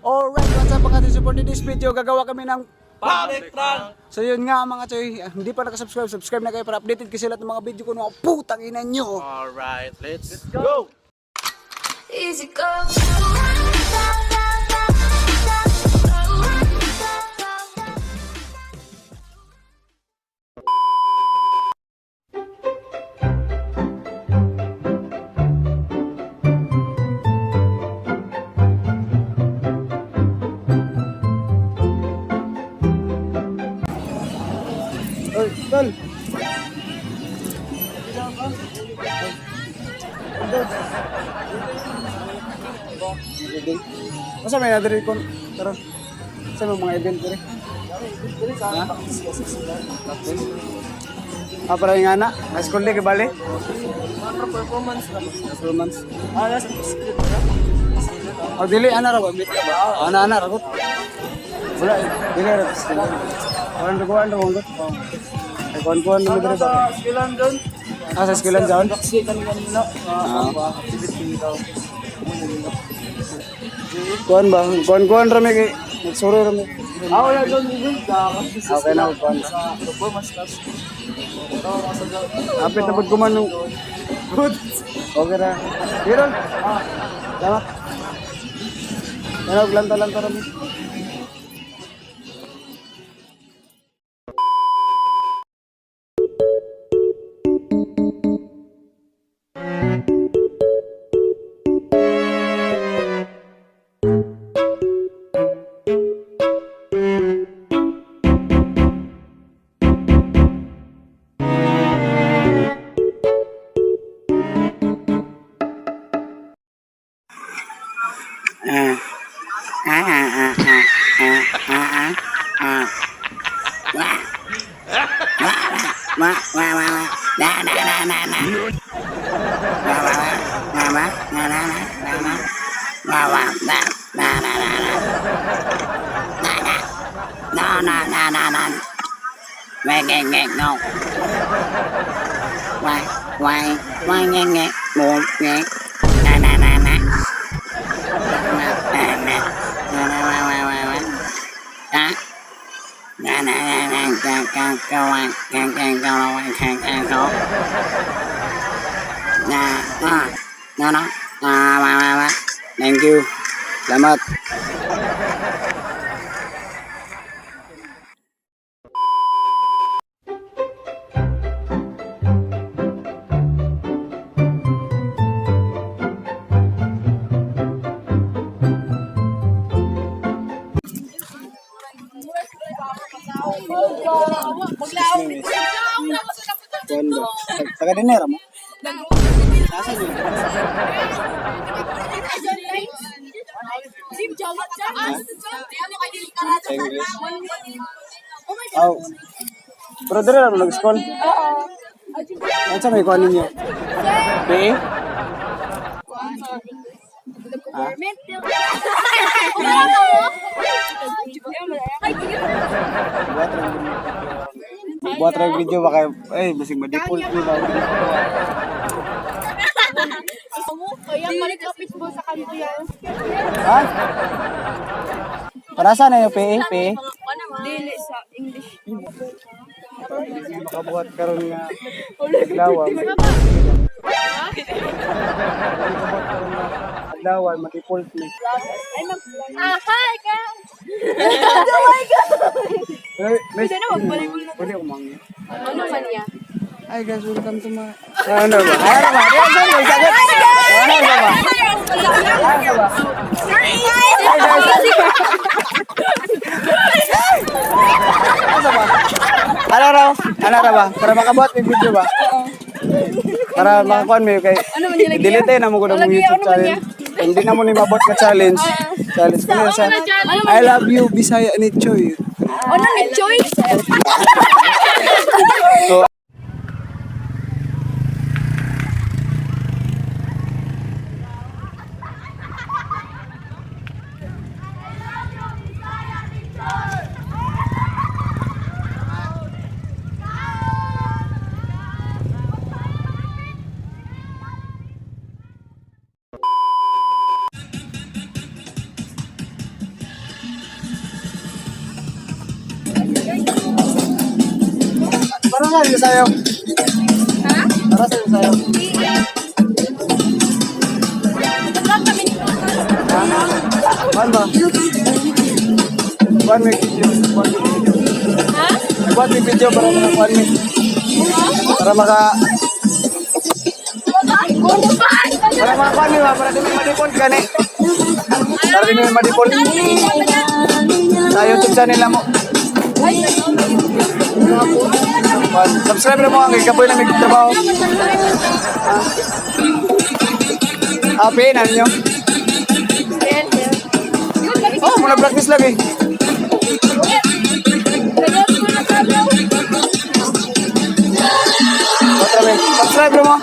Alright, what's up, mga choy? For this video, gagawa kami ng Public prank! So yun nga, mga choy, hindi pa nakasubscribe, subscribe na kayo para updated kasi lahat ng mga video ko, mga putang ina nyo. Alright, let's go! Easy go. Oy, tol. Masa may nadiri kon karon? Sa may mga event diri? Ha? Ah, para yung ana, high school day kay bali? Performance na. Performance. Ah, nasa script na. Oh, dili ana ra ba? Ana ana ra ko. Wala, eh. Dili ra school. Kuan kuan ra ko. Ay kuan kuan Ano ra diri ba? sa skilan doon? Ah, sa skilan doon? Kasi kanina nila. Ah. Ah, activity daw. Kuan ba? Kuan kuan ra mi kay nagsuro ra mi. Ah, wala doon. Okay na kuan. Sa performance class. Apit na pud ko man nung Good. Okay ra. Meron. Ah. Salamat. Ano, lanta-lanta ra mi. Ah. Ah ah ah ah ah ah ah ah. Wah. Wah wah wah wah. Na na na na na. Wah wah wah. Wah wah na na na na na. Wah wah na na na na na. Na na. Na na na na na. Nghe nghe nghe no. Wah wah wah nghe nghe một nghe. Na na na na. Thank you. Salamat. Taga dinero mo? Nasa niyo? Oh. Pero dire ra mo nag-school? Oo. Ano may kuha ninyo? PE? Ha? Buat ra video. Buat ra video ba kayo? Eh, basig ma-default ni ba? Kaya malikapit mo sa kanto yan. Ha? Para saan na yung PE? PE? Dili sa English. Makabuhat karon nga adlaw. Adlaw ma-default ni. Ah, hi ka! Pwede na, magbalibol na. Pwede umangin. Ano man niya? Hi guys, welcome to my... Ano ba? Ano ba? Ano ba? Sagot! Ano ba? Ano ba? Hi guys! Ano ba? Ano raw? Ano raw ba? Para makabuhat may video ba? Para makakuan may kay Ano man niya lagi? delete na mo ko ng Lagi, YouTube ano man channel. niya? Hindi na mo ni mabot ka challenge. Challenge ko na sa I love you Bisaya ni Choy. Ano ni Choy? So, Para sa sayo. Ha? Para sa sayo. Vlog kami ni Lucas. Kuan ba? Kuan may video. Kuan may video. Ha? Kuan may video para maka kuan may. Para maka para maka kuan may ba? Para di may madipon gani. Para di may madipon. Sa YouTube channel na mo. Kuan, subscribe na mo ang ikapoy na may trabaho. Ah, pay na ninyo. Oh, muna practice lagi. Otra vez. Subscribe na mo.